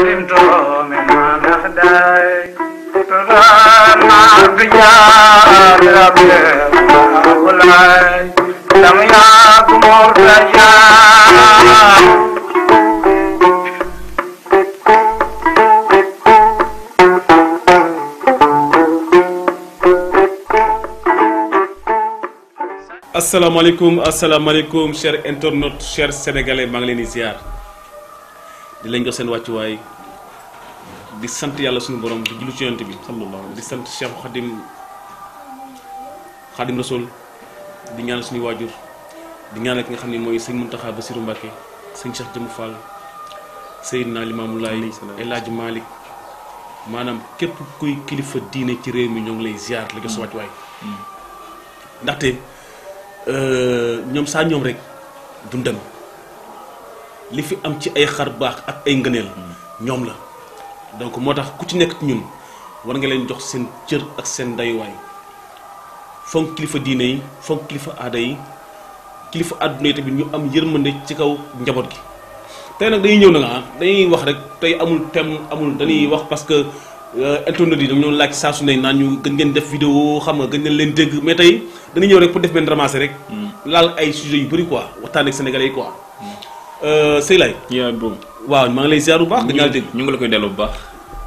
limto min manahday tadana bijar rabbi awlay lam yakum murtaja asalaamaaleykum chers internautes chers sénégalais maa ngi leen di ziar di leen jox seen wàccuwaay di sant yàlla suñu borom di julli ci yonent bi sallallahu di sant Cheikh Khadim Rasoul di ñaanal suñuy waajur di ñaanal ki nga xam ne mooy sëñ Mountakha Bassirou Mbacké sëñ Cheikh Jëmu Fall Seydina Limamou Laye El Hadj Malick maanaam képp kuy kilifa diine ci réew mi ñoo ngi lay ziar la jox sa wàccuwaay ndaxte ñoom saa ñoom rek duñ dem li fi am ci ay xar baax ak ay ngëneel ñoom la donc moo tax ku ci nekk ci ñun war nga leen jox seen cër ak seen dayuwaay fonk kilifa diine yi fonk kilifa aada yi kilifa àdduna yi tamit ñu am yërmande ci kaw njaboot gi. tey nag dañuy ñëw na nga dañuy wax rek tey amul thème amul dañuy wax parce que internet yi dañoo laaj saa su ne naan ñu gën ngeen def vidéo xam nga gën ngeen leen dégg mais tey dañuy ñëw rek pour def benn ramassé rek. laal ay sujets yu bëri quoi waxtaan ak sénégalais yi quoi. Sey Laye. yaa bon. waaw maa ngi lay ziar bu baax. dañu dégg ñu ngi la koy dellu bu baax.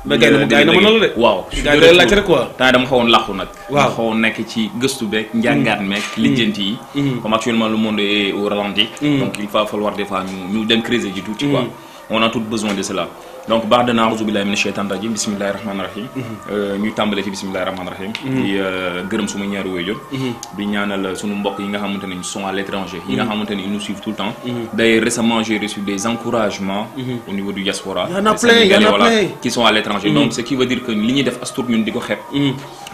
mais gars yi na ma noonu de. waaw gars yi laajte rek quoi. temps dama xawoon làqu nag. waaw dama xawoon nekk ci gëstu beeg. njàngaat meeg lijjanti yi. comme actuellement le monde est au ralenti. donc il va falloir des fois ñu dem creuser ji tuuti quoi. on a tout besoin de cela. donc baax dana auzu billahi mina shaytan rajim bismillahi rahmani rahim ñuy tàmbale ci bismillahi rahmani rahim di gërëm suma ñaari waajur di ñaanal sunu mbokk yi nga xamante ne sont à l'étranger yi nga xamante ne ils nous suivent tout le temps. d'ailleurs récemment j'ai reçu des encouragements au niveau du diaspora. y en a plein qui sont à l'étranger. donc ce qui veut dire que li ñuy def astur ñun di ko xeeb.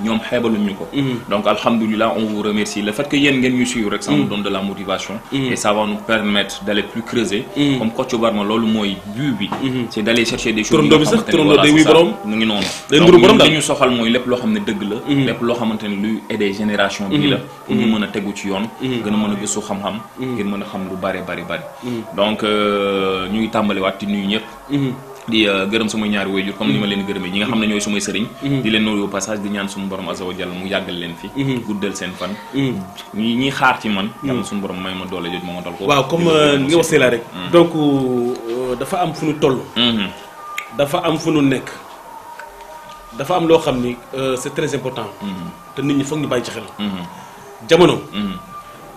ñoom xeebaluñ ñu ko. donc alhamdulilah on vous remercie le fait que yéen ngeen ñu suivre rek ça nous donne de la motivation. et ça va nous permettre d'aller plus creuser. comme Kocc Barma loolu mooy but bi. c'est d'aller chercher des choses. turandoo bi sax turandoo day wuy borom mu ngi noonu. day nduru borom daal li ñu soxal mooy lépp loo xam ne dëgg la. lépp loo xamante ne luy aider génération bi la. pour ñu mën a tegu ci yoon. gën a mën a gëstu xam-xam. ngir mën a xam lu bari. donc ñu ngi tàmbaliwaat di nuyu ñëpp. di gërëm sumay ñaari waajur comme ni ma leen gërëmee ñi nga xam ne ñooy sumay sëriñ. di leen nuyu au passage di ñaan suñu borom azza wa jalla mu yàggal leen fi. guddal seen fan. ñi xaar ci man. yàlla suñu borom may ma doole jot ma dal ko. waaw comme ni nga wax Sey Laye rek. donc dafa am fu ñu toll. dafa am fu nu nekk dafa am loo xam ni c'est très important. te nit ñi foog ñu bàyyi ci xel. jamono.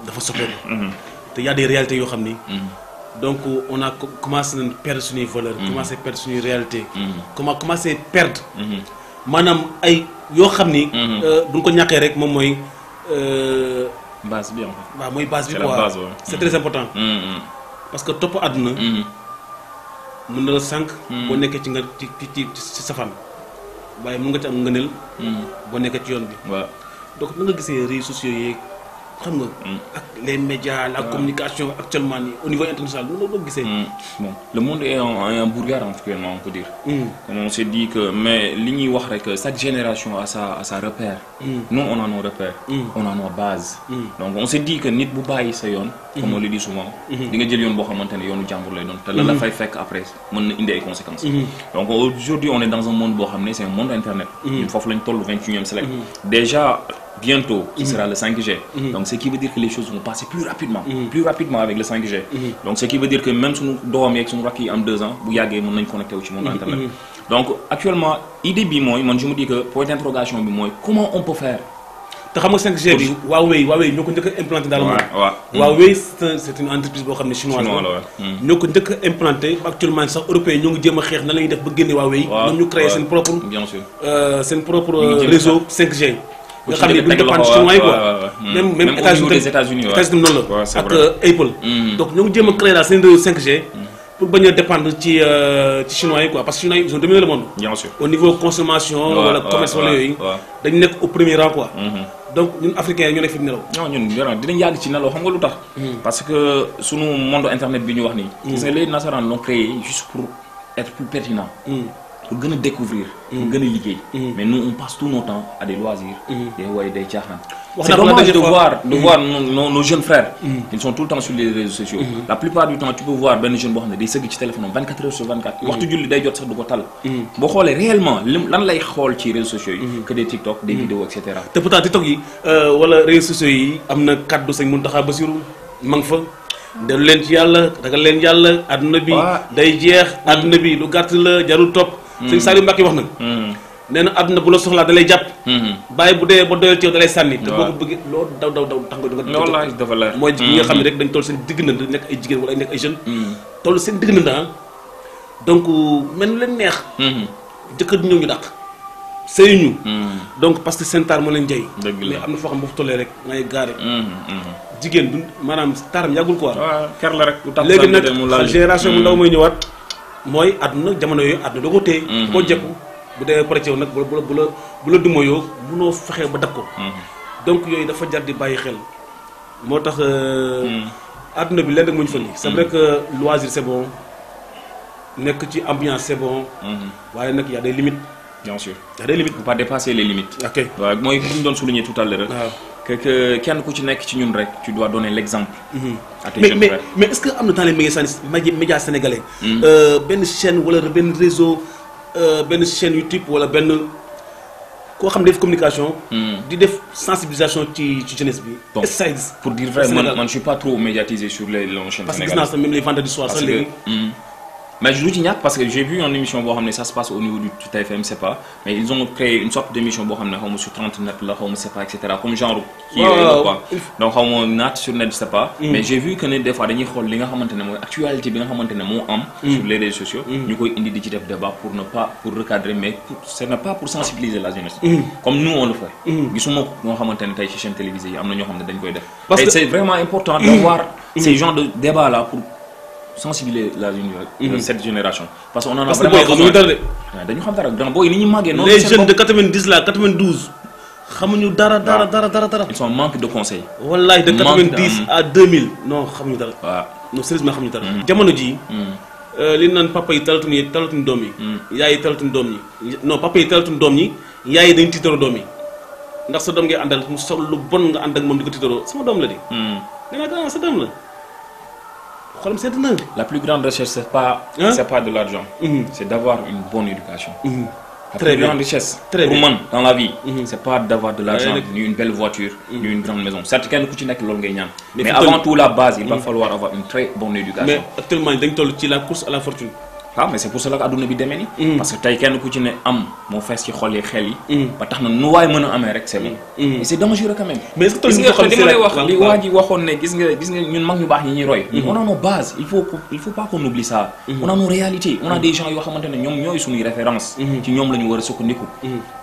dafa soppeeku. te y a des réalités yoo xam ni. donc on a commencé nañ perdre suñuy valeurs. commencé perdre suñuy réalité. commencé perdre. maanaam ay yoo xam ni. duñ ko ñàkkee rek moom mooy. base bi en fait. waaw mooy base bi c'est quoi la base c'est très important. parce que topp àdduna. mën na la sànq. boo nekkee ci nga ci safaan waaye mën nga ci am ngëneel. boo nekkee ci yoon bi. waaw donc na nga gisee réseaux sociaux yeeg xam nga. ak les médias la communication actuellement nii au niveau international noonu la ko gisee. bon le monde est en brouillard actuellement on peut dire. on s'est dit que mais li ñuy wax rek chaque génération a sa repère. nous on a nos repères. on a nos bases. donc on s'est dit que nit bu bàyyi sa yoon. comme on le dit souvent. di nga jël yoon boo xamante ne yoonu jàmbur lay doon. te la fay fekk après mën na indi ay conséquences. donc aujourd'hui on est dans un monde boo xam ne c'est un monde internet. ñun foofu lañ toll 21e siècle. déjà bientôt ce sera le 5G. donc ce qui veut dire que les choses vont passer plus rapidement avec le 5G. donc ce qui veut dire que même suñu doom yeeg suñu rakk yi am 2 ans bu yàggee mën nañ connecté wu ci monde internet. donc actuellement idée bi mooy man je me dis que point d'interrogation bi mooy comment on peut faire. te xam nga 5G bi Huawei ñoo ko njëkk a implanté dans le monde. Huawei c'est une entreprise boo xam ne chinoise la. ñoo ko njëkk a implanté actuellement sax européens ñoo ngi jéem a xeex nan la ñuy def ba génne Huawei. ñoom ñu créé seen propre. bien sûr seen propre réseau 5G. nga xam ne duñ dépendre chinois yi quoi. même États-Unis noonu la. ak Apple. donc ñoo ngi jéem a créé daal seen réseau 5G. pour bañ a dépendre ci chinois yi quoi parce que chinois yi ils ont dominé le monde. bien sûr au niveau consommation. wala commerce wala yooyu. dañu nekk au premier rang quoi. donc ñun africains yi ñoo nekk fi nelaw. non ñun dinañ yàgg ci nelaw xam nga lu tax. parce que sunu monde internet bi ñu wax nii. gis nga les nasaraan l'ont créé juste pour être plus pertinent. pour gën a découvrir pour gën a liggéey mais nous on passe tout notre temps à des loisirs des way day caaxaan C'est dommage de voir nos jeunes frères. Ils sont tout le temps sur les réseaux sociaux. La plupart du temps, tu peux voir ben jeune boo xam ne day sëgg ci téléphone 24 heures sur 24. waxtu julli day jot sax du ko tal. boo xoolee réellement lan lay xool ci réseaux sociaux yi. que des TikTok des vidéos et cetera. te pourtant TikTok yi wala réseaux sociaux yi am na kaddu sëñ Mountakha Bassirou ma nga fa. dellu leen ci yàlla ragal leen yàlla àdduna bi. day jeex àdduna bi lu gàtt la jarul topp. sëñ Saliou Mbacké wax na. nee na àdduna bu la soxlaa da lay jàpp. bàyyi bu dee ba doyal ci yow da lay sànni. te boo ko bëggee loolu daw tax nga. wallaahi dafa leer mooy ñi nga xam ne rek dañ toll seen digg na nekk ay jigéen wala nekk ay jeunes. toll seen digg na donc mel leen neex. jëkkër ñëw ñu dàq. sëyuñu. donc parce que seen taar moo leen jay. mais am na foo xam bu fa tollee rek ngay gaare. jigéen du maanaam taaram yàggul quoi. waaw ker la rek. léegi nag génération bu ndaw mooy ñëwaat mooy àdduna jamono yooyu àdduna doo ko téye. koo jekku bu dee pare ci yow nag bu la dumayoo munoo fexe ba dab ko. donc yooyu dafa jar di bàyyi xel moo tax àdduna bi lenn rek moo ñu fa nii. c'est vrai que loisir c'est bon nekk ci ambiance c'est bon. waaye nag y a des limites. bien sûr y a des limites. faut pas dépasser les limites. ok waaw mooy li ñu doon souligner tout à l'heure. que kenn ku ci nekk ci ñun rek tu dois donner l'exemple. à tes jeunes frères. mais est-ce que am na dans les médias sénégalais. benn chaîne wala benn réseau benn chaîne YouTube wala benn koo xam ne def communication. di def sensibilisation ci jeunesse bi. bon pour dire vrai man je suis pas trop médiatisé sur les chaînes sénégalaises. parce que gis naa sax même les vendredis soir sax léegi. Mais je dis parce que j'ai vu une émission ça se passe au niveau du TFM, c'est pas, mais ils ont créé une sorte d'émission sur 30 net là, etc. Comme genre qui quoi. Donc nat sur net, je sais pas. Mais j'ai vu que des fois dañuy xol li nga xamantene moy actualité bi nga xamantene mo am sur les réseaux sociaux, ñu koy indi di ci def débat pour recadrer mais ce n'est pas pour sensibiliser la jeunesse. Comme nous on le fait. Gisuma ñoo xamantene tay ci chaîne télévisée yi amna ñoo xamne dañ koy def. Et c'est vraiment important d'avoir ces genres de débats là pour sensibiliser cette génération parce qu'on en a vraiment xamuñu dara de dañu xam dara grand boy ni ñu màggee noonu les jeunes de 90 là 92 xamuñu dara ils sont en manque de conseils wallahi de 90 à 2000 non xamuñu dara waaw non sérieusement xamuñu dara jamono ji li naan papa yi talatuñ doom yi yaay yi talatuñ doom yi non papa yi talatuñ doom yi yaay yi dañ tiitaroo doom yi ndax sa doom ngay àndal mu sol lu bon nga ànd ak moom di ko tiitaroo sama doom la di nee naa sa doom la. La plus grande recherche, c'est pas de l'argent, c'est d'avoir une bonne éducation. La plus grande richesse pour moi dans la vie, c'est pas d'avoir de l'argent, ni une belle voiture, ni une grande maison. Certes, mais avant tout, la base, il va falloir avoir une très bonne éducation. Mais actuellement, il y a la course à la fortune. Ah, mais c'est pour cela que aduna bi demee ni parce que tey kenn ku ci ne am moo fees ci xol yi xel yi ba tax na nu waay mën a amee rek c'est bon et c'est dangereux quand même mais est-ce que gis nga li ma lay wax li waa ji waxoon ne gis nga ñun mag ñu baax ñi ñuy roy on a nos bases il faut pas qu'on oublie ça on a nos réalités on a des gens yoo xamante ne ñoom ñooy suñuy référence ci ñoom la ñu war a sukkandiku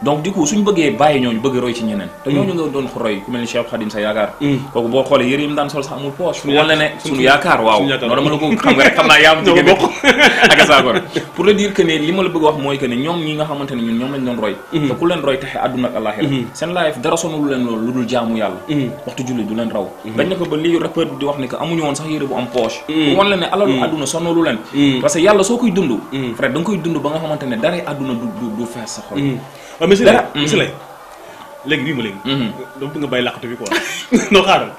donc du coup suñu bëggee bàyyi ñooñu bëgg roy ci ñeneen te ñooñu nga doon ko roy ku mel ni Cheikh Khadim sa yaakaar kooku boo xoolee yëre yi mu daan sol sax amul poche wala ne suñu yaakaar waaw non dama la ko xam nga rek xam naa yaa am jigéen ak saakor pour le dire que ne li ma la bëgg wax mooy que ne ñoom ñi nga xamante ne ñun ñoom lañ doon roy te ku leen roy texe àdduna ak àllaaxira seen life dara sonul leen loolu lu dul jaamu yàlla waxtu julli du leen raw dañ ne ko ba lii rappeur bi di wax ne que amuñu woon sax yére bu am poche pour wan la ne alalu àdduna sonolu leen parce que yàlla soo koy dund frère da nga koy dund ba nga xamante ne dara àdduna du fees sa xol waaw mais si lay léegi bii ma léegi dama bëgg nga bàyyi làqatu bi quoi non xaaral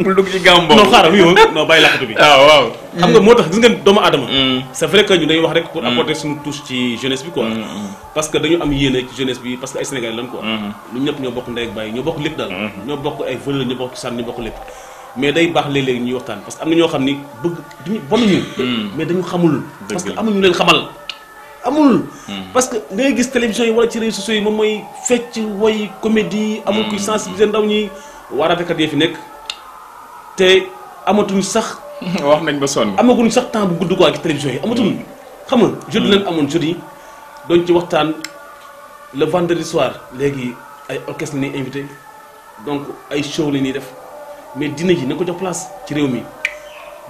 pour dugg ci gàmm boobu non xaaral oui non bàyyi làqatu bi waaw xam nga moo tax gis nga doomu aadama c'est vrai que ñu dañuy wax rek pour apporter suñu touche ci jeunesse bi quoi parce que dañu am yéene ci jeunesse bi parce que ay Sénégalais lan quoi ñu ñëpp ñoo bokk ndey ak bàyyi ñoo bokk lépp daal ñoo bokk ay valeur ñoo bokk sànni ñoo bokk lépp mais day baax léeg-léeg ñuy waxtaan parce que am na ñoo xam ni bëgg duñu bonuñu mais dañu xamul parce que amuñu leen xamal amul parce que ngay gis télévision yi wala ci réseaux sociaux yi moom mooy fecc woy comédie amul kuy sensibiliser ndaw ñi waaraatekat yi fi nekk te amatuñ sax wax nañ ba sonn amaguñ sax temps bu gudd quoi ci télévision yi amatuñ xam nga jeudi leen amoon jeudi doon ci waxtaan le vendredi soir léegi ay orchestre la ñuy invité donc ay show la ñuy def mais dina ji na ko jox place ci réew mi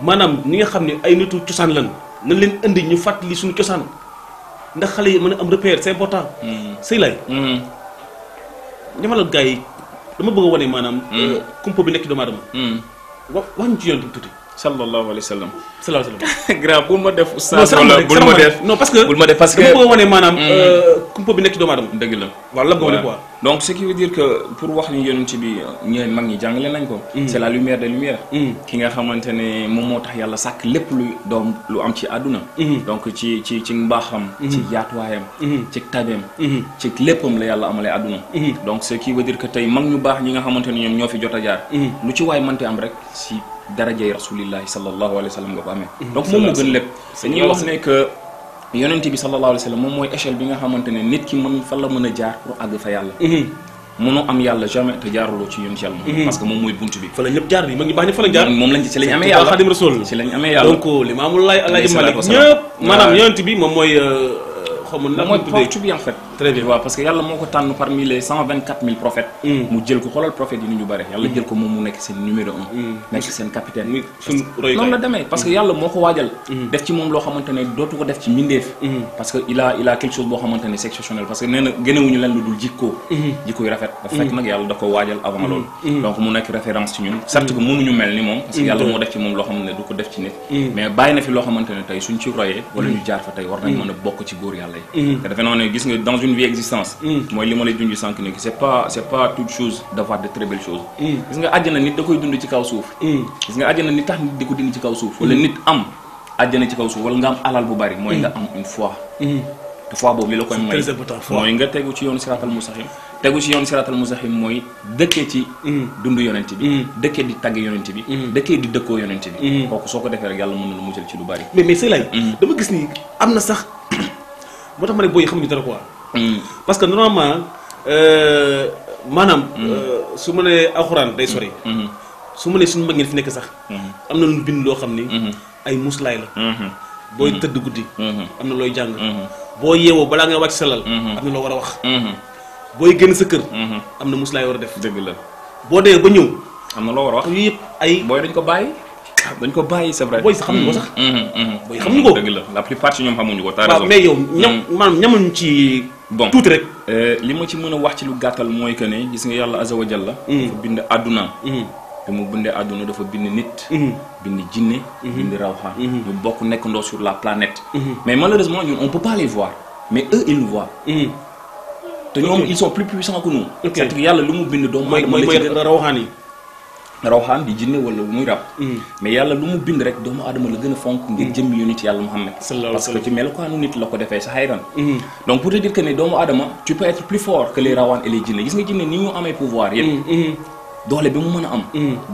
maanaam ñi nga xam ne ay nitu cosaan lan nañ leen indi ñu fàttali suñu cosaan ndax xale yi mën a am repère c'est important sëy lay ñamalal gars yi dama bëgg a wane maanaam kumpa bi nekk ci doomu aadama wax ñu ci yoon tuuti sallallahu alayhi wa sallam. sallallahu alayhi wa sallam. grave bul ma def non oustaz wala bul ma def non parce que bul ma def parce que dama bëgg a wane maanaam kumpa bi nekk ci doomu aadama. dëgg la. waaw la nga wane quoi. donc ce qui veut dire que pour wax ni yonent bi ñeen mag ñi jàngale nañ ko. c'est la lumière des lumières. ki nga xamante ne moom moo tax yàlla sàkk lépp lu am ci àdduna. donc ci mbaaxam. ci yaatuwaayam. ci tabeem. ci léppam la yàlla amalee àdduna. donc ce qui veut dire que tey mag ñu baax ñi nga xamante ne ñoom ñoo fi jot a jaar. lu ci waay mënti am rek si darajay rasulillahi sallallahu alayhi wa sallam nga ko amee. donc moom moo gën lépp. dañuy wax ne que yonent bi sallallahu alayhi wa sallam moom mooy échelle bi nga xamante ne nit ki mën fa la mën a jaar pour àgg fa yàlla. mënoo am yàlla jamais te jaaruloo ci yonent yàlla. parce que moom mooy bunt bi. fa la ñëpp jaar bi ma ngi baax ñëpp fa lañ jaar. moom lañ ci lañ amee yàlla Xadim Rasul ci lañ amee yàlla. donc Limaamu Laay Alaaji Malik ñëpp maanaam yonent bi moom mooy xaw ma mooy porte bi en fait. très bien waaw parce que yàlla moo ko tànn parmi les 124 000 prophètes. mu jël ko xoolal prophètes yi ni ñu bare. yàlla jël ko moom mu nekk seen numéro 1. nekk seen capitaine. muy suñu royukaay noonu la demee parce que yàlla moo ko waajal. def ci moom loo xamante ne dootu ko def ci mbindeef. parce que il a quelque chose boo xamante ne c'est exceptionnel parce que nee na gënewuñu leen lu dul jikko. jikko yu rafet. dafa fekk nag yàlla da ko waajal avant loolu. donc mu nekk référence ci ñun. certes que mënuñu mel ni moom. parce que yàlla moo def ci moom loo xamante ne du ko def ci nit. mais bàyyi na fi loo xamante ne tey suñ ci royee wala ñu jaar fa tey war nañ mën a bokk ci góor yàlla yi. te defe naa ne gis nga dans une vie existence. mooy li ma lay dund sànq ni c'est pas toute chose d'avoir de très belles choses. gis nga àjjana nit da koy dund ci kaw suuf. gis nga àjjana nit tax nit di ko dindi ci kaw suuf. wala nit am àjjana ci kaw suuf wala nga am alal bu bari. mooy nga am une foi. te foi boobu li la koy may mooy nga tegu ci yoonu siratal mustaxim. tegu ci yoonu siratal mustaxim mooy dëkkee ci dund yonent bi. dëkkee di tagg yonent bi. dëkkee di dëkkoo yonent bi. kooku soo ko defee rek yàlla mën na la muccal ci lu bari. mais sëy lay dama gis ni am na sax moo tax ma ne booy xamuñu dara quoi. parce que normalement maanaam su ma nee alxuraan day sori. su ma nee suñu mag ngeen fi nekk sax. am na lu ñu bind loo xam ni. ay muslaay la. booy tëdd guddi. am na looy jàng. boo yeewoo balaa nga wàcc sa lal. am na loo war a wax. booy génn sa kër. am na muslaay war a def. dëgg la boo dee ba ñëw. am na loo war a wax yooyu yëpp ay. booy dañ ko bàyyi. dañ ko bàyyi c'est vrai. booy sax xamuñu ko sax. booy xamuñu ko. dëgg la la plupart ci ñoom xamuñu ko. t'as waaw raison mais yow maanaam ñamuñu ci. bon tuuti rek. li ma ci mën a wax ci lu gàttal mooy que ne gis nga yàlla azza wa jalla. dafa bind àdduna. bi mu bindee àdduna dafa bind nit. bind jinne. bind rawxaan. ñu bokk nekkandoo sur la planète. mais malheureusement ñun on peut pas les voir mais eux ils nous voient. te ñoom ils sont plus puissants que nous. c'est-à-dire que yàlla lu mu bind doomu aadama mooy rawxaan yi. rawxaan di jinne wala muy rab. mais yàlla lu mu bind rek doomu aadama la gën a fonk ngir jëmmi yonent yàlla Muhammad. parce que ci melokaanu nit la ko defee sa xayran. donc pour te dire que ne doomu aadama tu peux être plus fort que les rawaan et les jinne gis nga jinne ni ñu amee pouvoir yëpp. doole bi mu mën a am.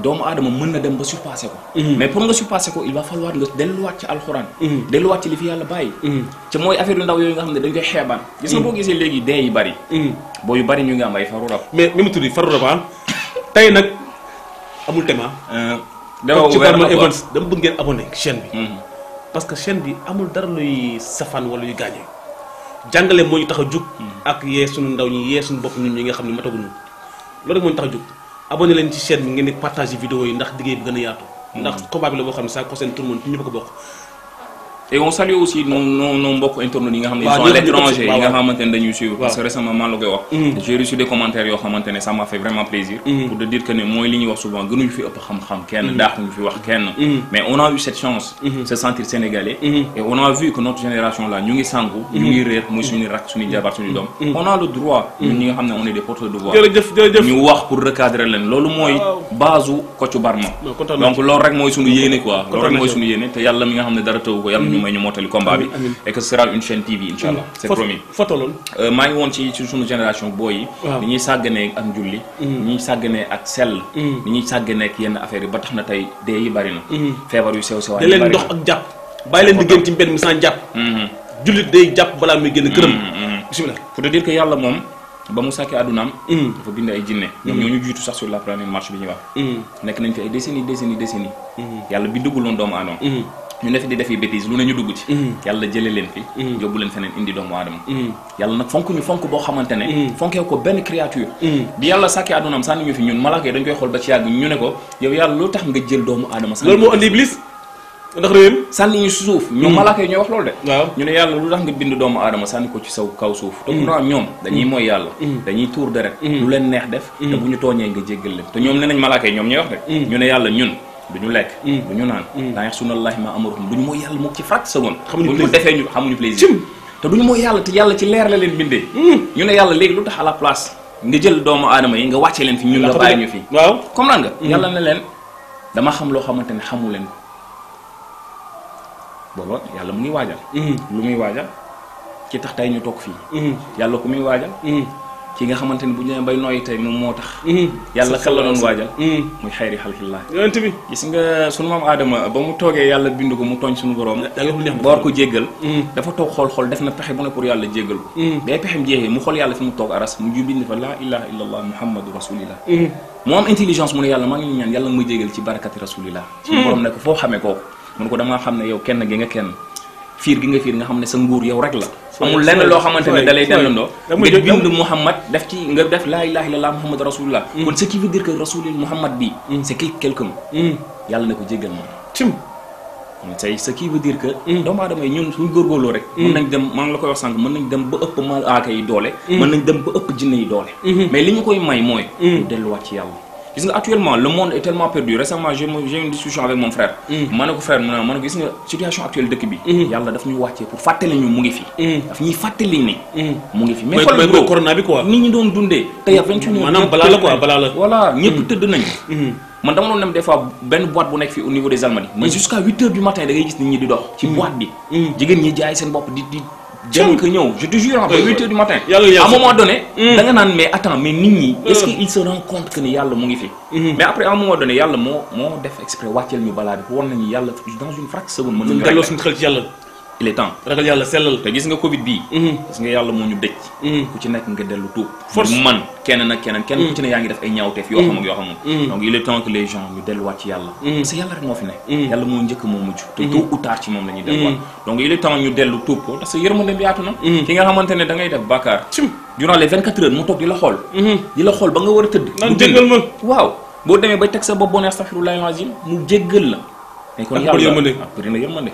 doomu aadama mën na dem ba surpasser ko. mais pour nga surpasser ko il va falloir nga delluwaat ci alxuraan. delluwaat ci li fi yàlla bàyyi. ci mooy affaire yu ndaw yooyu nga xam ne dañ koy xeebaan. gis nga boo gisee léegi dee yi bari. boo yu bari ñu ngi am ay faru rab. mais mi mu tudd faru rab tey nag amul tema. dama ci Barma Events dama bëgg ngeen abonné chaîne bi. parce que chaîne bi amul dara luy safaan wala luy gaañee. jàngale moo ñu tax a jug. ak yee suñu ndaw ñi yee suñu bopp ñun ñi nga xam ne mataguñu loolu rek moo ñu tax a jug. abonné leen ci chaîne bi ngeen di partager vidéo yi ndax liggéey bi gën a yaatu. ndax combat bi la boo xam ne ça concerne tout le monde ñëpp ko bokk. et on salue aussi nos mbokk internautes yi nga xam ne ils sont à l'étranger yi nga xamante ne dañuy suivre parce que récemment maa la koy wax j'ai reçu des commentaires yoo xamante ne ça m'a fait vraiment plaisir pour te dire que ne mooy li ñuy wax souvent gënuñu fi ëpp xam-xam kenn daaxuñu fi wax kenn mais on a eu cette chance se sentir sénégalais et on a vu que notre génération là ñu ngi sangu ñu ngi réer muy suñu rak suñu jabar suñu doom on a le droit ñun ñi nga xam ne on est des porteurs de voix ñu wax pour recadrer leen loolu mooy base u Kocc Barma donc loolu rek mooy suñu yéene quoi loolu rek mooy suñu yéene te yàlla mi nga xam ne dara taw ko yàlla may ñu mottali combat bi et que ce sera une chaîne TV inchallah c'est promis photo loolu maa ngi woon ci suñu génération booy yi ni ñuy sàgganee ak njulli ni ñuy sàgganee ak sell ni ñuy sàgganee ak yenn affaires yi ba tax na tey dee yi bari na feebar yu sew sewaay da leen dox ak jàpp bàyyi leen di génn ci mbedd mi sans jàpp jullit day jàpp balaa muy génn këram bismillah pour te dire que yàlla moom ba mu sàkkee àddunaam dafa bind ay jinne ñoom ñoo ñu jiitu sax sur la planète marche bi ñuy wax nekk nañ fi ay décennies yàlla bi dugguloon doomu aadama ñu ne fi di defi bêtise lu ne ñu dugg ci yàlla jële leen fi yóbbu leen feneen indi doomu aadama yàlla nag fonk ñu fonk boo xamante ne fonkee ko benn créature bi yàlla sàkkee àddunaam sànni ñu fi ñun malaaka yi dañ koy xool ba ci yàgg ñu ne ko yow yàlla lu tax nga jël doomu aadama loolu moo andi iblis ndax réew sànni ñu si suuf ñoom malaaka yi ñooy wax loolu de waaw ñu ne yàlla lu tax nga bind doomu aadama sànni ko ci saw kaw suuf te pourtant ñoom dañuy mooy yàlla dañuy tuur deret lu leen neex def te bu ñu tooñee nga jéggal leen te ñoom ne nañ malaaka yi ñoom ñooy wax de ñu ne yàlla ñun duñu lekk duñu naan laa ya'suuna Allaaha maa amarahum duñu mooy yàlla moom ci fraction seconde xamuñu buñu ko defee ñu xamuñu plaisir te duñu mooy yàlla te yàlla ci leer la leen bindee ñu ne yàlla léegi lu tax à la place nga jël doomu aadama yi nga wàccee leen fi ñun nga bàyyi ñu fi waaw comprendre nga yàlla ne leen dama xam loo xamante ne xamu leen ko booba yàlla mu ngi waajal lu muy waajal ci tax tey ñu toog fii yàlla ku muy waajal ki nga xamante ne bu ñu nee bay nooyi tey moom moo tax yàlla kan la doon waajal muy xayri xalqillah yonent bi gis nga sunu maam aadama ba mu toogee yàlla bind ko mu tooñ suñu borom boor ko jéggal dafa toog xool def na pexe bu ne pour yàlla jéggal ko day pexem jeexee mu xool yàlla fi mu toog aras mu ju bind fa laa ilaha illa allah muhammadu rasulillah mu am intelligence mu ne yàlla maa ngi ñaan yàlla nga ma jéggal ci barakati rasulillah suñu borom ne ko foo xamee kooku mu ne ko damaa xam ne yow kenn gi nga kenn fiir gi nga fiir nga xam ne sa nguur yow rek la amul lenn loo xamante ne da lay dellandoo nga bind Muhammad def ci nga def laa ilaha illallah Muhammad rasulullah kon ce qui veut dire que rasulil Muhammad bi c'est quelqu'un yàlla na ko jéggal moom cim c'est ce qui veut dire que doomu aadama yi ñun suñ góorgóorloo rek mën nañ dem maa ngi la koy wax sànq mën nañ dem ba ëpp malaaka yi doole mën nañ dem ba ëpp jinne yi doole mais li ñu koy may mooy ñu delluwaat ci yàlla gis nga actuellement le monde est tellement perdu récemment j'ai une discussion avec mon frère ma ne ko frère ma ne ko gis nga situation actuelle dëkk bi yàlla daf ñuy wàccee pour fàttali ñu mu ngi fi daf ñuy fàttali ni mu ngi fi mais mooy corona bi quoi nit ñi doon dundee tey à 21 heures maanaam balaa la quoi balaa la voilà ñëpp tëdd nañ man dama doon dem des fois benn boîte bu nekk fii au niveau des Almadies mais jusqu'à 8 heures du matin da ngay gis nit ñi di dox ci boîte bi jigéen ñi jaay seen bopp di dem que ñëw je te jure ba 8 heures du matin à un moment donné da nga naan mais attends mais nit ñi est-ce que il se rend compte que ni yàlla mu ngi fi mais après à un moment donné yàlla moo def exprès wàcceel ñu balaa bi pour war nañu yàlla dans une fraction seconde mën nañu delloo suñu xel ci yàlla il est temps ragal yàlla sellal te gis nga Covid bii gis nga yàlla moo ñu dëj ku ci nekk nga dellu tuub force man kenn nag keneen kenn ku ci ne yaa ngi def ay ñaawteef yoo xam ak yoo xamul donc il est temps que les gens ñu delluwaat ci yàlla parce que yàlla rek moo fi ne yàlla moo njëkk moo mujj te tôt ou tard ci moom la ñuy delluwaat donc il est temps ñu dellu tuub ko parce que yërmande bi yaatu na ki nga xamante ne da ngay def bàkkaar durant les 24 heures mu toog di la xool ba nga war a tëdd naan jéggal ma waaw boo demee bay teg sa bopp boo ne astaghfirullahi azim mu jéggal la mais kon yàlla bëri na yërmande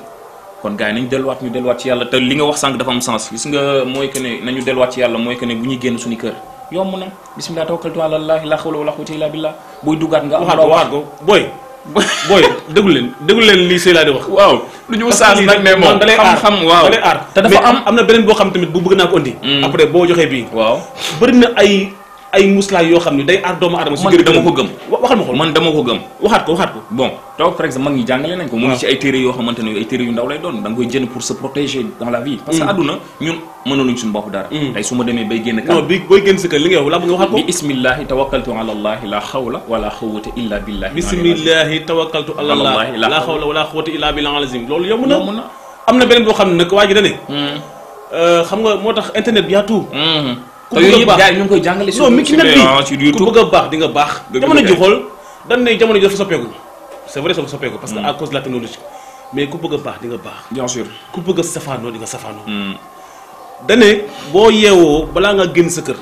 kon gars yi nañu delluwaat ñu delluwaat ci yàlla te li nga wax sànq dafa am sens gis nga mooy que ne nañu delluwaat ci yàlla mooy que ne bu ñuy génn suñu kër yomb na bismillah tawakkaltu ala allah la hawla wala quwwata illa billah booy duggaat nga am waxaat ko booy déglu leen lii Seyla di wax waaw lu ñu saas nag mais moom dalay xam-xam waaw dalay aar te dafa am na beneen boo xam tamit bu bëgg naa ko indi après boo joxee bii waaw bëri na ay muslaay yoo xam ne day aar doomu aadama si man dama ko gëm waxal ma xool man dama ko gëm waxaat ko bon donc par exemple mag ñi jàngale nañ ko mu ngi ci ay téere yoo xamante ne ay téere yu ndaw lay doon da nga koy jënd pour se protéger dans la vie parce que àdduna ñun mënaluñ suñu bopp dara tey su ma demee bay génn non bi booy génn si kër li nga wax la bëgg nga waxaat ko bi bismillahi tawakkaltu ala allahi la hawla wala quwwata illa billahi bismillahi tawakkaltu ala allahi la hawla wala quwwata illa billahi azim loolu yomb na am na beneen boo xam ne nag waa ji dane xam nga moo tax internet bi yaa tout te yooyu yëpp gars yi ñu ngi koy jàngale non mi ci net bi ku bëgg a baax di nga baax jamono ji xool dañ ne jamono ji dafa soppeeku c'est vrai dafa soppeeku parce que à cause de la technologie mais ku bëgg a baax di nga baax bien sûr ku bëgg a safaanoo di nga safaanoo dane boo yeewoo balaa nga génn sa kër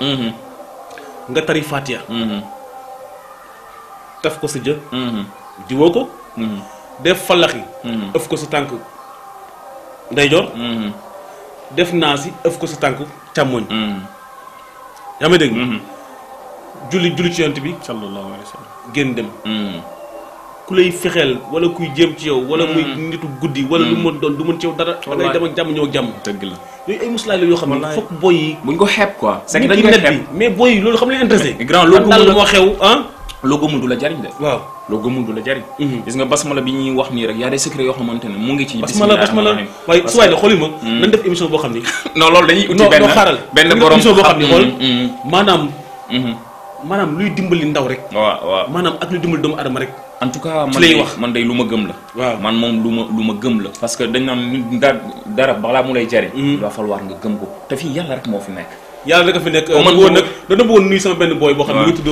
nga tari Fatiha taf ko sa jë diwoo ko def falaxi ëf ko sa tànk ndeyjoor def naasi ëf ko sa tànk càmmoñ yaa may dégg julli ci yonent bi sallallahu alayhi wa sallam génn dem ku lay fexeel wala kuy jéem ci yow wala muy nitu guddi wala lu mën doon du mën ci yow dara da ngay dem ak jàmm ñëw ak jàmm dëgg la yooyu ay muslaay la yoo xam ne fokk boy yi buñ ko xeeb quoi c'est que dañ koy xeeb mais boy yi loolu xam leen intéressé grand loo gëmul moo xew loo gëmul du la jariñ de waaw loo gëmul du la jariñ gis nga basmala bi ñuy wax nii rek y a des secrets yoo xamante ne mu ngi ci basmala waaye su waay de xooli ma nañ def émission boo xam ni non loolu dañuy uti non xaaral benn borom émission boo xam ni xool maanaam luy dimbali ndaw rek waaw maanaam ak luy dimbali doomu adama rek en tout cas man day lu ma gëm la waaw man moom lu ma gëm la parce que dañ naan dara balaa mu lay jariñ il va falloir nga gëm ko te fii yàlla rek moo fi nekk yàlla rek a fi nekk bëggoon nag dana bëggoon nuyu sama benn booy boo xam ne mu ngi tudd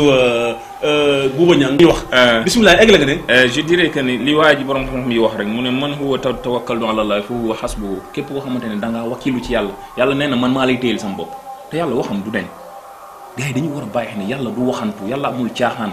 Bouba Niang ñu wax bismillah egg la nga ne je dirais que ni li waa ji borom xam-xam yi wax rek mu ne man huwa tawakkaltu ala allah fa huwa hasbuhu képp koo xamante ne da ngaa wakkilu ci yàlla nee na man maa lay téyel sama bopp te yàlla waxam du deñ gars yi dañu war a bàyyi ne yàlla du waxantu yàlla amul caaxaan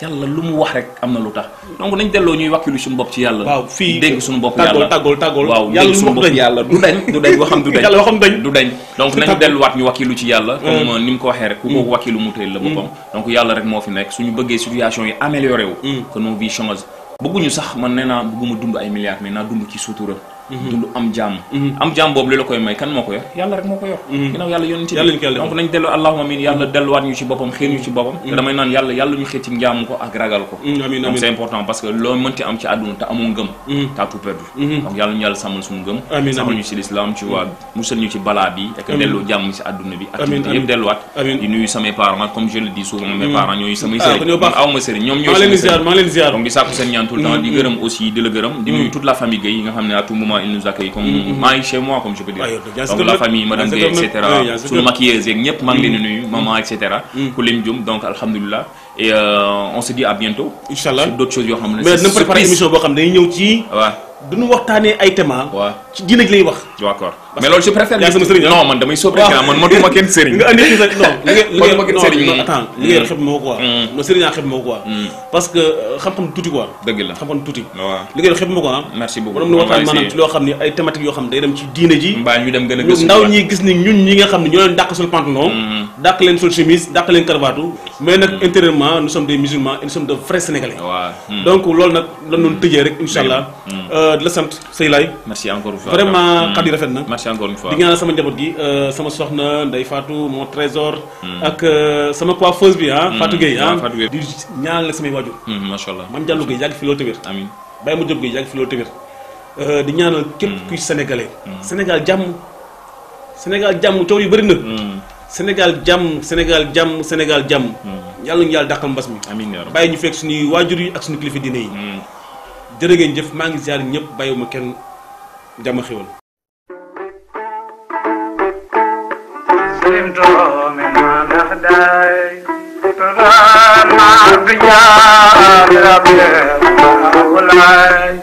yàlla lu mu wax rek am na lu tax donc nañ delloo ñuy wakkilu suñu bopp ci yàlla waaw fii dégg suñu bopp yàlla tàggool waaw dégg suñu bopp yàlla du dañ waxam du dañ yàlla waxam du dañ donc nañu delluwaat ñu wakkilu ci yàlla comme ni mu ko waxee rek ku ko wakkilu mu téyel la boppam donc yàlla rek moo fi nekk suñu bëggee situation yi amélioré wu que nos vies changent bëgguñu sax man nee naa bëgguma dund ay milliards mais naa dund ci sutura. dund am jàmm. am jàmm boobu li la koy may kan moo ko yor yàlla rek moo ko yor. ginnaaw yàlla yónni ci donc nañ dellu allahumma amiin yàlla delluwaat ñu ci boppam xëy ñu ci boppam. te damay naan yàlla ñu xëy ci njaamu ko ak ragal ko. donc c'est important parce que loo mënti am ci àdduna te amoo ngëm. t'as tout perdu. donc yàlla ñu yàlla sàmmal suñu ngëm. sàmmal ñu ci l'islam ci waa musal ñu ci balaa bi. ak delloo jàmm ci àdduna bi. ak yëpp delluwaat. di nuyu samay parents comme je le dis souvent mes parents ñooy samay sëriñ man aw ma sëriñ ñoom ñooy donc di sàkku seen ñaan tout le temps di gërëm aussi di la gërëm di nuyu toute la famille Gueye yi nga xam ne à tout moment ils nous accueillent comme maa ngi chez moi comme je peux dire donc la famille madame Gueye et cetera suñu maquilleuse yeeg ñëpp maa ngi leen di nuyu maman et cetera ku lim jum donc alhamdulilah et on se dit à bientôt inchallah sur d'autres choses yoo xam ne mais dina préparer émission boo xam ne dañuy ñëw ci waaw duñu waxtaanee ay thèmes waaw ci diine gi lay wax d'accord mais loolu je préfère non man damay soppi man matuma kenn sëriñ nga andi ci non matuma kenn sëriñ non attends li ngay xeb moo quoi non sëriñ xeb moo quoi parce que xam-xam tuuti quoi dëgg la xam-xam tuuti li ngay xeb moo quoi merci beaucoup borom ñu waxtaan maanaam ci loo xam ne ay thématiques yoo xam ne day dem ci diine ji mbaa ñu dem gën a gëstu ndaw ñi gis ni ñun ñi nga xam ne ñoo leen dàq sol pantalon dàq leen sol chemise dàq leen cravate mais nag intérieurement nous sommes des musulmans et nous sommes de vrais sénégalais donc loolu nag lan doon tëjee rek inchallah di la sant Sey Laye merci encore une fois vraiment kàddu yi rafet na merci encore une fois di ñaanal sama njaboot gi sama soxna Ndeye Fatou mon trésor ak sama coiffeuse bi Fatou Gueye di ñaanal nag samay waajur macha allah Mame Diallo Gueye yàgg fi loolu tamit amiin Baye Madiop Gueye yàgg fi loolu tamit di ñaanal képp kuy sénégalais Sénégal jàmm coow yu bëri na Sénégal jàmm yàlla ñu yàlla dàqal mbas mi amiin bàyyi ñu fekk suñuy waajur yi ak suñu kilifa diine yi jërë ngeen jëf maa ngi ziar ñëpp bàyyiwuma kenn jàmm xéwal سلمت من أخداي ترى ما بيا ربي ولاي